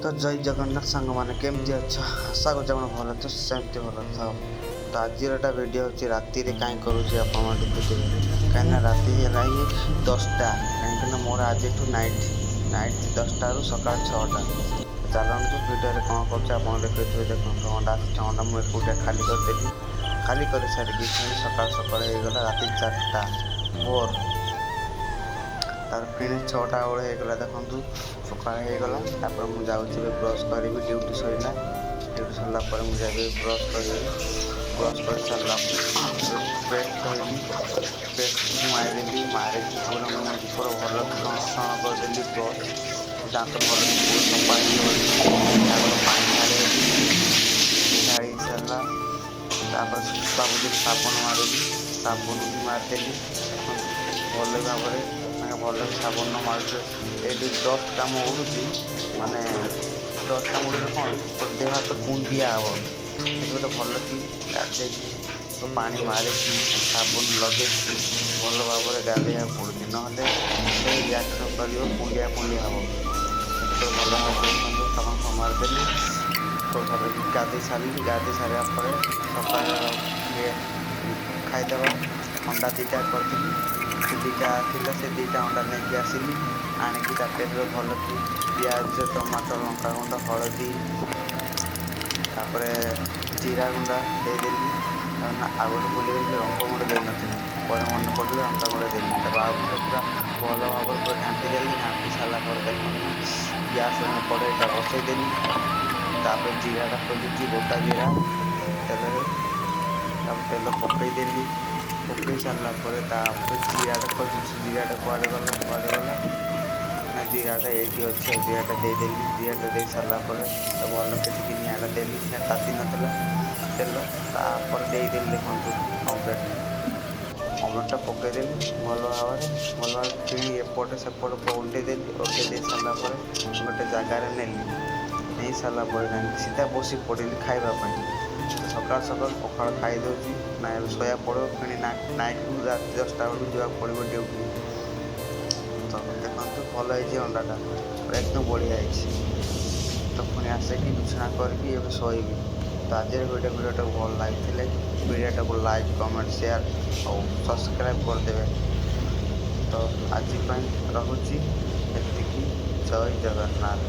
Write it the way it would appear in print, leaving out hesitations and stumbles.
ତ ଜୟ ଜଗନ୍ନାଥ ସାଙ୍ଗମାନେ, କେମିତି ଅଛ? ଆଶା କରୁଛି ଆପଣ ଭଲ ତ ସେମିତି ଭଲ ଥାଅ। ତ ଆଜିର ଏଟା ଭିଡ଼ିଓ ହେଉଛି ରାତିରେ କାହିଁ କରୁଛି ଆପଣମାନେ ଦେଖୁଥିବେ, କାହିଁକିନା ରାତି ହେଲାଣି 10ଟା। କାହିଁକିନା ମୋର ଆଜିଠୁ ନାଇଟ୍ ନାଇଟ୍ 10ଟାରୁ ସକାଳ 6ଟା। ଚାଲନ୍ତୁ, ଭିଡ଼ିଓରେ କ'ଣ କରୁଛି ଆପଣ ଦେଖୁଥିବେ। ଦେଖନ୍ତୁ, ଅଣ୍ଡା ଆସିଛି, ଅଣ୍ଡା ମୁଁ ଏକୁଟିଆ ଖାଲି କରିଦେଲି। ଖାଲି କରିସାରିକି ପୁଣି ସକାଳ ସକାଳ ହେଇଗଲା ରାତି 4ଟା ଭୋର। ତାପରେ ଫିଣି 6ଟା ବେଳେ ହେଇଗଲା, ଦେଖନ୍ତୁ ସକାଳ ହେଇଗଲା। ତାପରେ ମୁଁ ଯାଉଛି ଏବେ ବ୍ରସ୍ କରିବି। ଡ୍ୟୁଟି ସରିଲା, ଡ୍ୟୁଟି ସରିଲା ପରେ ମୁଁ ଯାଇକି ବ୍ରସ୍ କରିବି। ବ୍ରସ୍ କରିସାରିଲା ପେଷ୍ଟ ଧୋଇଲି, ପେଷ୍ଟ ମାରିଦେଲି। ମାରିକି ପୁରା ମୁଁ ପୁରା ଭଲ ଘର୍ଷଣ କରିଦେଲି ବ୍ରସ୍, ଦାନ୍ତ ଭଲ ପୁରା ସଫା ହେଇଯିବ। ତାପରେ ପାଣି ଢାଳିଦେଲି। ଢାଳି ସାରିଲା ତାପରେ ଭାବୁଥିଲି ସାବୁନ ମାରିବି, ସାବୁନ ବି ମାରିଦେଲି। ଦେଖନ୍ତୁ, ଭଲ ଭାବରେ ମାନେ ଭଲ ସାବୁନ ନ ମାରିଲେ ଏଇଠି ଡଷ୍ଟ କାମ ଉଡ଼ୁଛି। ମାନେ ଡଷ୍ଟ କାମ ଉଡ଼ିଲେ କ'ଣ ଦେହ ହାତ କୁଣ୍ଡିଆ ହେବ। ସେଥିପାଇଁ ଭଲ କି ଗାଧେଇକି, ପାଣି ମାରିକି, ସାବୁନ ଲଗେଇକି ଭଲ ଭାବରେ ଗାଧେଇବାକୁ ପଡ଼ୁଛି। ନହେଲେ ସେ ରିଆକ୍ସନ୍ କରିବ, କୁଣ୍ଡିଆ କୁଣ୍ଡିଆ ହେବ। ସେଥିପାଇଁ ଭଲ ଭାବରେ ଦେଖନ୍ତୁ ସାବୁନ ମାରିଦେଲି, ଗାଧେଇ ସାରିଲି। ଗାଧେଇ ସାରିବା ପରେ ସକାଳେ ଟିକେ ଖାଇଦେବା। ଅଣ୍ଡା 2ଟା କରିଥିଲି, ସେ 2ଟା ଥିଲା, ସେ 2ଟା ଅଣ୍ଡା ନେଇକି ଆସିଲି। ଆଣିକି ତାଟିଆରେ ଭଲ କି ପିଆଜ, ଟମାଟୋ, ଲଙ୍କାଗୁଣ୍ଡ, ହଳଦୀ, ତାପରେ ଜିରା ଗୁଣ୍ଡ ଦେଇଦେଲି। ଆଉ ଗୋଟେ ଭୁଲିଗଲି, ଲଙ୍କା ଗୁଣ୍ଡ ଦେଇନଥିଲି। ପରେ ମନେ ପଡ଼ିଲା, ଲଙ୍କା ଗୁଣ୍ଡ ଦେଲି। ତାପରେ ଆଉ ଥରେ ପୁରା ଭଲ ଭାବରେ ପୁରା ଘାଣ୍ଟି ଦେଲି। ଘାଣ୍ଟି ସାରିଲା ପରେ ଦେଖନ୍ତୁ ନା ଗ୍ୟାସ୍ରେ ମୁଁ କଡ଼େଇଟା ବସେଇଦେଲି। ତାପରେ ଜିରାଟା ଖୋଜୁଛି, ଗୋଟା ଜିରା ତେଲରେ। ତାପରେ ତେଲ ପକେଇଦେଲି। ପକେଇ ସାରିଲା ପରେ ତାପରେ ଜିରାଟା ଖୋଜୁଛି, ଜିରାଟା କୁଆଡ଼େ ଗଲା, କୁଆଡ଼େ ଗଲା? ନା, ଜିରାଟା ଏଇଠି ଅଛି। ଆଉ ଜିରାଟା ଦେଇଦେଲି। ଜିରାଟା ଦେଇ ସାରିଲା ପରେ ଭଲକି ଟିକେ ନିଆଁଟା ଦେଲି, ତାତି ନଥିଲା ତେଲ। ତାପରେ ଦେଇଦେଲି, ଦେଖନ୍ତୁ, ଅମଲେଟ୍। ଅମଲେଟ୍ଟା ପକେଇଦେଲି ଭଲ ଭାବରେ, ଭଲ ଭାବରେ ଫିଣି ଏପଟ ସେପଟ ଓଲଟେଇ ଦେଲି। ଓଲଟେଇ ଦେଇ ସାରିଲା ପରେ ଗୋଟେ ଜାଗାରେ ନେଲି। ନେଇ ସାରିଲା ପରେ ଯାଇକି ସିଧା ବସି ପଡ଼ିଲି ଖାଇବା ପାଇଁ। ତ ସକାଳୁ ସକାଳୁ ପଖାଳ ଖାଇଦେଉଛି ନା, ଏବେ ଶୋଇବାକୁ ପଡ଼ିବ। ଫିଣି ନାଇଟ୍କୁ ରାତି 10ଟା ବେଳକୁ ଯିବାକୁ ପଡ଼ିବ ଡ୍ୟୁଟି। ତ ଦେଖନ୍ତୁ, ଭଲ ହେଇଛି ଅଣ୍ଡାଟା, ଏକଦମ ବଢ଼ିଆ ହେଇଛି। ତ ପୁଣି ଆସିକି ବିଛଣା କରିକି ଏବେ ଶୋଇବି। ତ ଆଜିର ଭିଡ଼ିଓଟାକୁ ଭଲ ଲାଗିଥିଲେ ଭିଡ଼ିଓଟାକୁ ଲାଇକ୍, କମେଣ୍ଟ, ସେୟାର ଆଉ ସବସ୍କ୍ରାଇବ୍ କରିଦେବେ। ତ ଆଜି ପାଇଁ ରହୁଛି ଏତିକି। ଜୟ ଜଗନ୍ନାଥ।